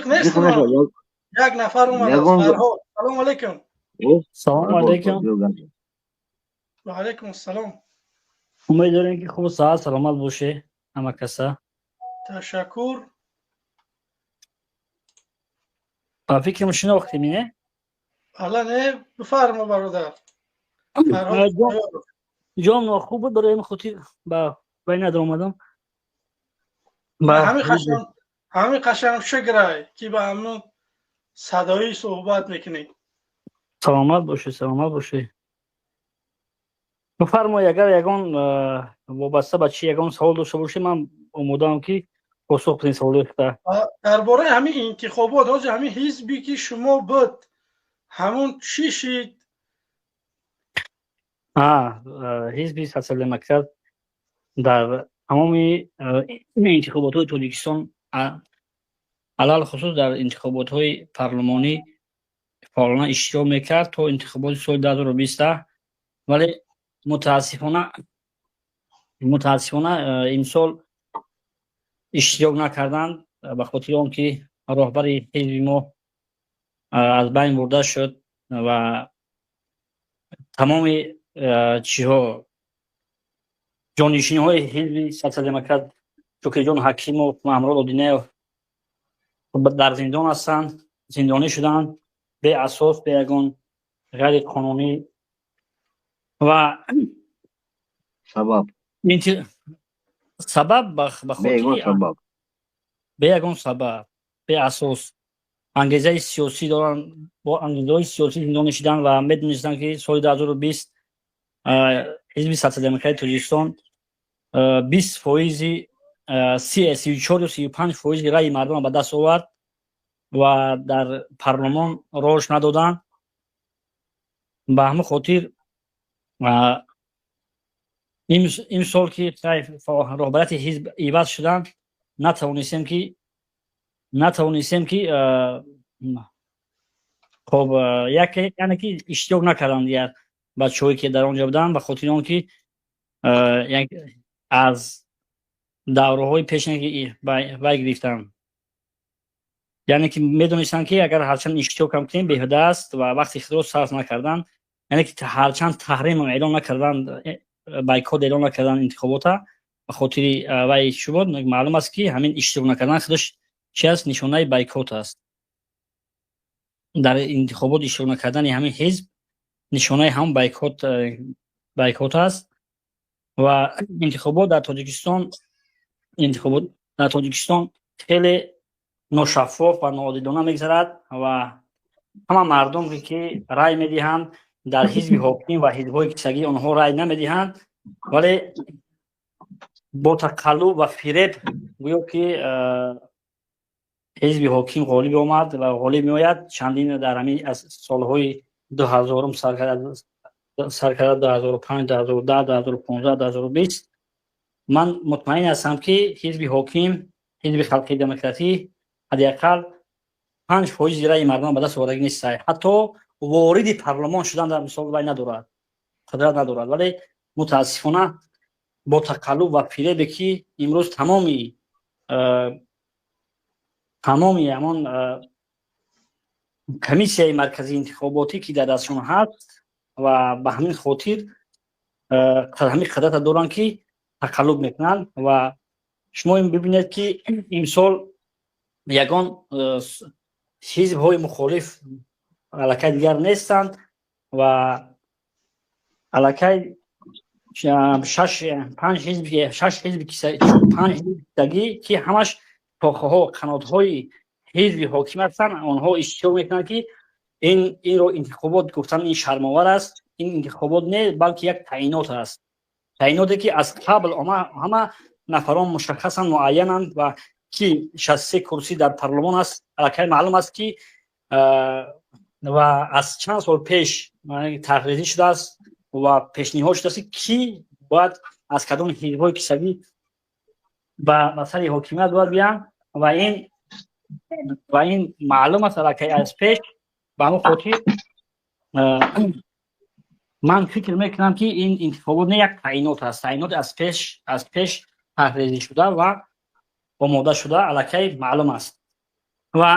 Нест, як нафар омад. Фарҳод, салому алайкум. Салому алайкум. Ва алайкум ассалом. Умед дорем, ки хуб, саҳат, саломат боше ҳама каса. Ташаккур. Ба фикрам, шинохтем, не? Ала не, бифармо, бародар. Ҷом нохуб буд, барои ҳамин хотир ба вай надаромадам. Ҳамин қашанг шукрай, ки ба ҳамун садоӣ суҳбат мекунӣ. Саломат бошед, саломат бошед. Бифармоед, агар ягон вобаста ба чи ягон савол дошта бошед, ман омодаам, ки посух бидем саволои худа. Дар бораи ҳамин интихобот, ҳозир ҳамин ҳизбе, ки шумо буд, ҳамун чӣ шид? Ҳизби Социал-демократ дар тамоми интихоботҳои Тоҷикистон, алалхусус дар интихоботҳои парлумонӣ, фаъолона иштирок мекард то интихоботи соли 2020, вале мутаассифона имсол иштирок накарданд, ба хотири он ки роҳбари ҳизби мо аз байн бурда шуд ва тамоми чиҳо, ҷонишинҳои ҳизби Социал-демократ, Шукриҷон Ҳакимов, Маҳмурод Одинаев, дар зиндон ҳастанд, зиндонӣ шуданд беасос, бе ягон ғайриқонунӣ ва Сабаб? Сабаб ба хотири бе ягон сабаб, беасос, ангезаи сиёсӣ доранд, бо ангезаҳои сиёсӣ зиндонӣ шуданд. Ва медонистанд, ки соли 2020 ҳизби Социал-демократии Тоҷикистон 20 фоизи, 34 ё 35 фоизи раъи мардумро ба даст овард ва дар парлумон роҳш надоданд. Ба ҳамин хотир имсол, ки роҳбарияти ҳизб иваз шуданд, натавонистем ки хоб, яъне ки иштирок накарданд дигар бачаҳое, ки дар он ҷо буданд, ба хотири он ки аз давраҳои пеш вай гирифтанд, яъне ки медонистанд, ки агар ҳарчанд иштирокам кунем, беҳуда аст, ва вақти худро сарф накарданд, яъне ки ҳарчанд таҳрим эълон накарданд, бойкот эълон накарданд интихобота, ба хотири вай чӣ буд, маълум аст, ки ҳамин иштирок накардан худаш чи аст? Нишонаи бойкот аст. Дар интихобот иштирок накардани ҳамин ҳизб нишонаи ҳам бойкот аст. Ва интихобот дар Тоҷикистон хеле ношаффоф ва ноодилона мегзарад ва ҳама мардум, ки рай медиҳанд, дар ҳизби ҳоким ва ҳизбҳои кисагӣ онҳо рай намедиҳанд, вале бо тақаллуб ва фиреб гӯё ки ҳизби ҳоким ғолиб омад ва ғолиб меояд. Чандин дар ҳамин аз солҳои 2000-ум сар карда, 2005, 2010, 2015, 2020, ман мутмаин ҳастам, ки ҳизби ҳоким, ҳизби Халқии Демократӣ, ҳадди ақал 5 фоизи раи мардум ба даст овардагӣ нест, ҳатто вориди парлумон шудан дар мисол вай надорад, қудрат надорад. Вале мутаассифона бо тақаллуб ва фиребе, ки имрӯз тамоми ҳамон Комиссияи марказии интихоботӣ, ки дар дастшон ҳаст, ва ба ҳамин хотир ҳамин қудрата доранд, ки тақаллуб мекунанд. Ва шумо бибинед, ки имсол ягон ҳизбҳои мухолиф аллакай дигар нестанд ва аллакай шаш, панҷ ҳизб, шаш ҳизби, панҷ ҳизби кисагӣ, ки ҳамаш шохаҳо, қанотҳои ҳизби ҳоким ҳастанд, онҳо иштирок мекунанд, ки инро интихобот гуфтан ин шармовар аст. Ин интихобот не, балки як таъинот аст, таъиноте, ки аз қабл ҳама нафарон мушаххасан муайянанд ва ки 63 курсӣ дар парлумон аст, аллакай маълум аст, ки ва аз чанд сол пеш тарҳрезӣ шудааст ва пешниҳод шудааст, ки бояд аз кадом ҳизбҳои кисагӣ ба сари ҳокимият бояд биёянд, ва ин маълум аст аллакай аз пеш. Ба ҳамин хотир ман фикр мекунам, ки ин интихобот не, як таъинот аст, таъинот аз пеш тарҳрезӣ шуда ва омода шуда, аллакай маълум аст. Ва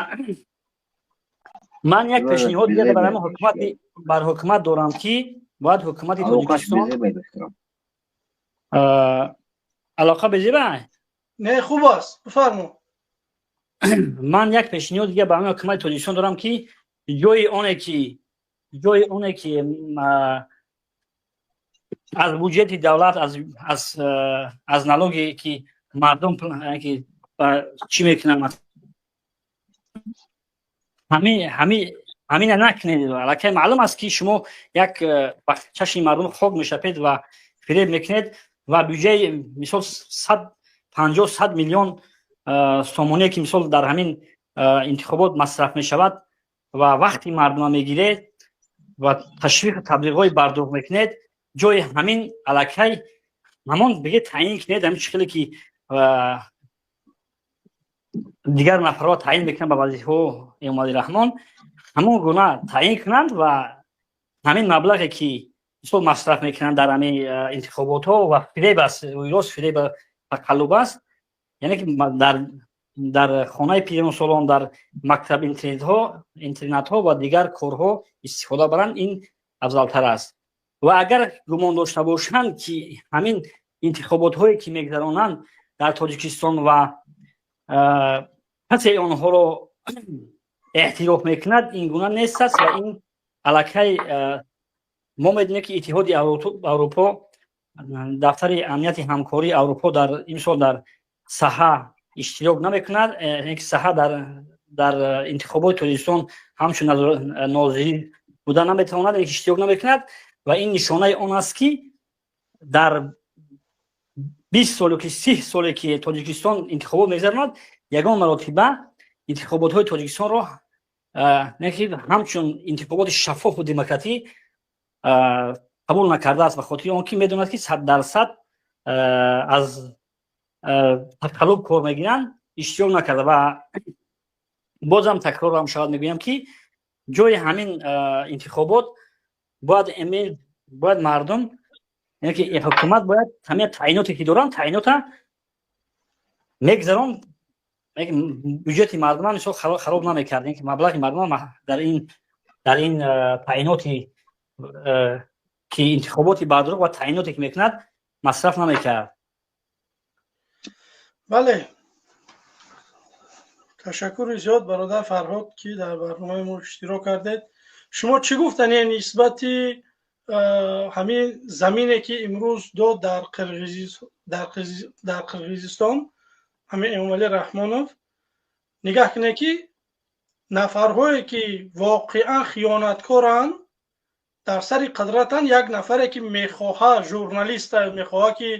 ман як пешниҳод дигар бар ҳукумати, бар ҳукумат дорам, ки бояд ҳукумати Тоҷикистон алоқа безеба. Не, хуб аст, бифармо. Ман як пешниҳод дигар ба ҳамин ҳукумати Тоҷикистон дорам, ки ҷои оне ки аз буҷети давлат, аз налоге ки мардум ки чӣ мекунанд, ҳамина накунед. Аллакай маълум аст, ки шумо як ба чашми мардум хок мешапед ва фиреб мекунед. Ва бюҷаи, мисол, 150, 100 миллион сомоние, ки, мисол, дар ҳамин интихобот масраф мешавад ва вақти мардума мегиред ва ташвиқу таблиғҳои бардурӯғ мекунед, ҷои ҳамин аллакай ҳамон биге таъин кунед. Ҳамин чӣ хеле ки дигар нафарҳо таъин мекунанд ба вазифаҳо, Эмомалӣ Раҳмон ҳамон гуна таъин кунанд ва ҳамин маблағе ки, мисол, масраф мекунанд дар ҳамин интихоботҳо ва фиреб аст, рост фиреб, тақаллуб аст, яъне ки дар хонаи пиронсолон, дар мактаб интернатҳо ва дигар корҳо истифода баранд, ин афзалтар аст. Ва агар гумон дошта бошанд, ки ҳамин интихоботҳое ки мегузаронанд дар Тоҷикистон ва касе онҳоро эътироф мекунад, ин гуна нест аст. Ва ин аллакай мо медонем, ки Иттиҳоди Аврупо, дафтари амнияти ҳамкории Аврупо дар имсол дар саҳа иштирок намекунад, ки саҳа дар интихоботи Тоҷикистон ҳамчун нозирӣ буда наметавонад, иштирок намекунад. Ва ин нишонаи он аст, ки дар 20 соле ки, 30 соле ки Тоҷикистон интихобот мегузаронад, ягон маротиба интихоботҳои Тоҷикистонро ҳамчун интихоботи шаффофу демократӣ қабул накардааст, ба хотири он ки медонад, ки 100% аз тақаллуб кор мегиранд, иштирок накарда. Ва бозам такрорам шавад, мегӯям, ки ҷои ҳамин интихобот бояд мардум, яъне ки ҳукумат бояд ҳамин таъиноте ки доранд, таъинота мегузарон, бюҷети мардума, мисол, хароб намекард, ки маблағи мардума дар ин таъиноти ки интихоботи бардурӯғ ва таъиноте ки мекунад, масраф намекард. Бале, ташаккури зиёд, бародар Фарҳод, ки дар барномаи мо иштирок кардед. Шумо чӣ гуфтане нисбати ҳамин замине, ки имрӯз дод дар Қирғизистон ҳамин Эмомалӣ Раҳмонов? Нигаҳ кунед, ки нафарҳое ки воқеан хиёнаткоранд, дар сари қудратанд. Як нафаре ки мехоҳад, журналиста, мехоҳад, ки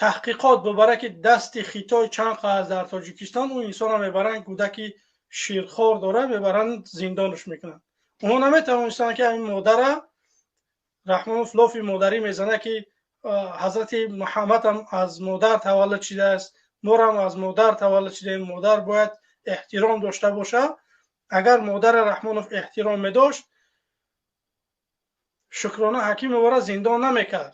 таҳқиқот бубара, ки дасти Хитой чанд қадр дар Тоҷикистон, ӯ инсонро мебаранд, кӯдаки ширхор дора, мебаранд, зиндонаш мекунанд. Онҳо наметавонистанд, ки ҳамин модара Раҳмонов лофи модарӣ мезана, ки ҳазрати Муҳаммадам аз модар таваллуд шудааст, морам аз модар таваллуд шудаем, модар бояд эҳтиром дошта бошад. Агар модари Раҳмонов эҳтиром медошт, Шукрона Ҳакимовара зиндон намекард.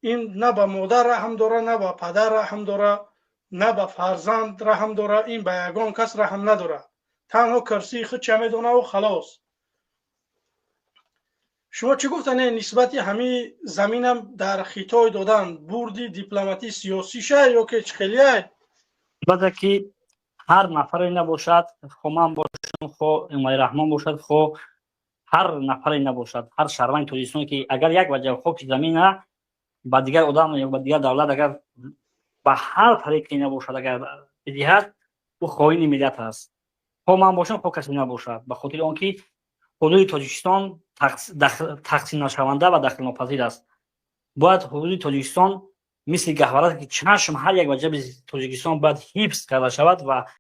Ин на ба модар раҳм дора, на ба падар раҳм дора, на ба фарзанд раҳм дора, ин ба ягон кас раҳм надорад, танҳо курсии худ ча медонаву халос. Шумо чӣ гуфтане нисбати ҳамин заминам дар Хитой додан? Бурди дипломатӣ сиёсиша ё ки чӣ хелияй? Албатта, ки ҳар нафаре набошад, хо ман бошам, хо Эмомалӣ Раҳмон бошад, хо ҳар нафаре набошад, ҳар шаҳрванди Тоҷикистон, ки агар як ваҷаб хоки замина ба дигар одам ё ба дигар давлат, агар ба ҳар тариқе набошад, агар бидиҳад, ӯ хоини миллат аст, хо ман бошам, хо касе набошад, ба хотири он ки ҳудуди Тоҷикистон тақсимнашаванда ва дахлнопазир аст. Бояд ҳудуди Тоҷикистон мисли гаҳвора, ки чашм, ҳар як ваҷаби Тоҷикистон бояд ҳифз карда шавад ва